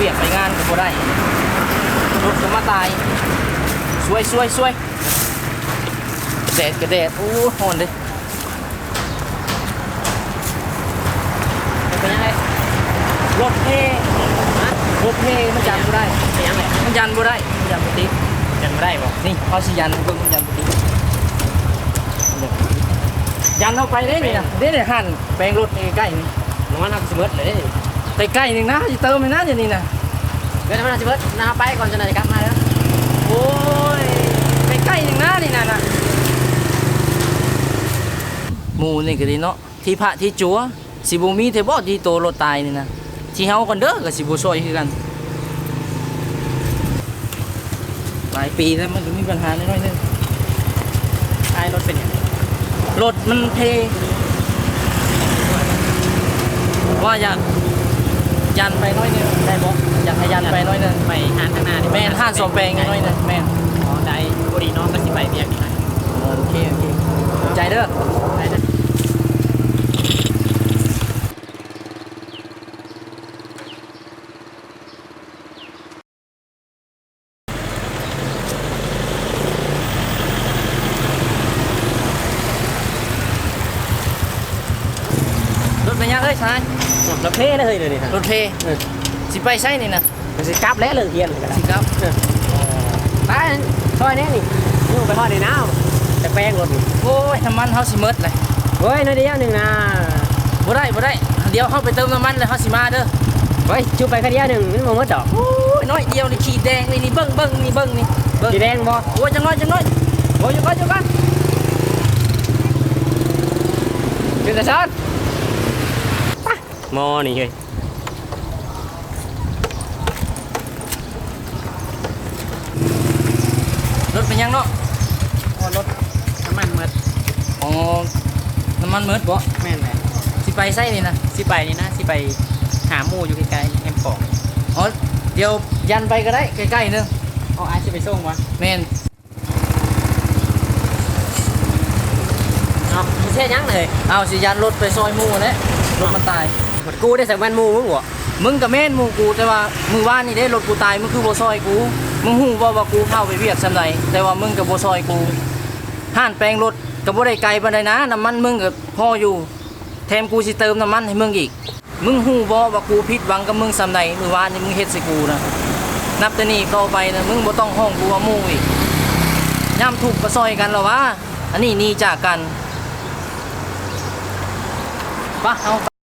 ວຽກໄປງານກໍບໍ່ໄດ້ ລົດກໍມາຕາຍ ຊວຍ ຊວຍ ຊວຍ ແດດກໍແດດ ໂອ້ ຮ້ອນເດ້. ເປັນຫຍັງເອີຍ? ລົດເພ. ຮະ? ລົດເພ ມັນຢັນບໍ່ໄດ້. ເປັນຫຍັງເອີຍ? ມັນຢັນບໍ່ໄດ້ ມັນຢັນບໍ່ຕິດ. ຢັນບໍ່ໄດ້ບໍ່? ນີ້ ເຮົາຊິຢັນໃຫ້ເບິ່ງ ມັນຢັນບໍ່ຕິດ. ຢັນເຮົາໄປເດ້ນີ້ນະ ເດ້ນີ້ ຮ້ານແປງລົດນີ້ໃກ້ໆນີ້. ນ້ຳມັນເຮົາຊິເໝິດເລີຍເດ້ນີ້. ໃກ້ໆນີ້ນະ ຊິເຕີມໃຫ້ນະ ດຽວນີ້ນະ. ເດີ ນ້ຳມັນເຮົາຊິເໝິດ ນະ ເຮົາໄປກ່ອນ ຈັ່ງໃດກັບມາເດີ. ໂອ້ຍ ໃກ້ໆນີ້ນະ ນີ້ນະ ນະ. ໝູ່ນີ້ກໍດີເນາະ ທີ່ພະທີ່ຈົວ ຊິບໍ່ມີແທ້ບໍ່ທີ່ໂຕລົດຕາຍນີ້ນະ. ຊິເຮົາກັນເດີ ກໍຊິບໍ່ຊ່ອຍຄືກັນ. ຫຼາຍປີແລ້ວ ມັນກໍມີບັນຫາໜ້ອຍໆໜຶ່ງ. ອ້າຍ ລົດເປັນຫຍັງ? ລົດມັນເພ. ວ່າຢາກຢັນໄປໜ້ອຍໜຶ່ງໄດ້ບໍ່? ຢາກໃຫ້ຢັນໄປໜ້ອຍໜຶ່ງ. ໄປຮ້ານທາງໜ້ານີ້ບໍ່? ແມ່ນ ຮ້ານສ້ອມແປງໜ້ອຍໜຶ່ງ. ແມ່ນ. ອໍ ໄດ້ ພໍດີນ້ອງກໍຊິໄປວຽກນີ້ນະ. ໂອເຄ ໂອເຄ ຂອບໃຈເດີ. ໄດ້ເດີ. ລົດເປັນຫຍັງເອີຍຊາຍ? ລົດເພເລີຍເຮີ້ຍ ດຽວນີ້ ລົດເພ. ເອີ ຊິໄປໃສນີ້ນະ? ກໍຊິກັບແຫຼະ ເລີກຮຽນກໍໄດ້ ຊິກັບ. ເອີ ໄປ ຊ່ອຍແດ່ນີ້ ຢູ່ໄປຮອດນີ້ນາວ ຈະແປງລົດນີ້. ໂອ້ຍ ນ້ຳມັນເຮົາຊິເໝິດແຫຼະ. ໂອ້ຍ ໜ້ອຍດຽວໜຶ່ງນາ. ບໍ່ໄດ້ ບໍ່ໄດ້ ດຽວເຮົາໄປເຕີມນ້ຳມັນແລ້ວເຮົາຊິມາເດີ. ໂອ້ຍ ຈູໄປຄະດຽວໜຶ່ງ ມັນບໍ່ໝົດດອກ. ໂອ້ຍ ໜ້ອຍດຽວນີ້ ຂີ້ແດງນີ້ ນີ້ ເບິ່ງ ເບິ່ງນີ້ ເບິ່ງນີ້ ເບິ່ງ ຂີ້ແດງບໍ່? ໂອ້ຍ ຈັກໜ້ອຍ ຈັກໜ້ອຍ. ໂອ້ຍ ຢູ່ກ່ອນ ຢູ່ກ່ອນ. ເປັນຕາຊອນ ໝໍນີ້ເຮີ້ຍ. ລົດເປັນຫຍັງເນາະ? ອໍ ລົດນ້ຳມັນເໝິດ. ອໍ ນ້ຳມັນເໝິດບໍ? ແມ່ນແຫຼະ. ຊິໄປໃສນີ້ນະ? ຊິໄປນີ້ນະ ຊິໄປຫາໝູ່ຢູ່ໃກ້ໆແຄມຂອງ. ອໍ ດຽວຢັນໄປກໍໄດ້ ໃກ້ໆໜຶ່ງ. ອໍ ອ້າຍຊິໄປສົ່ງບໍ? ແມ່ນ. ເອົາ ເຮັດຫຍັງເລີຍ? ເອົາ ຊິຢັນລົດໄປຊ່ອຍໝູ່ແຫຼະ ລົດມັນຕາຍ. ໝູ່ກູເດ້ ສະແມ່ນໝູ່ມຶງບໍ? ມຶງກໍແມ່ນໝູ່ກູ ແຕ່ວ່າມື້ວານນີ້ເດ້ລົດກູຕາຍ ມຶງຄືບໍ່ຊ່ອຍກູ? ມຶງຮູ້ບໍ່ວ່າກູເຂົ້າໄປວຽກສ່ຳໃດ ແຕ່ວ່າມຶງກໍບໍ່ຊ່ອຍກູ? ຮ້ານແປງລົດກໍບໍ່ໄດ້ໄກປານໃດນະ ນ້ຳມັນມຶງກໍພໍຢູ່ ແຖມກູຊິເຕີມນ້ຳມັນໃຫ້ມຶງອີກ. ມຶງຮູ້ບໍ່ວ່າກູຜິດຫວັງກັບມຶງສ່ຳໃດ? ມື້ວານນີ້ມຶງເຮັດໃສ່ກູນະ. ນັບແຕ່ນີ້ຕໍ່ໄປນະ ມຶງບໍ່ຕ້ອງຮ້ອງກູວ່າໝູ່ອີກ. ຍາມທຸກກໍຊ່ອຍກັນລະຫວາ? ອັນນີ້ໜີຈາກກັນ. ປະ ເຮົາ.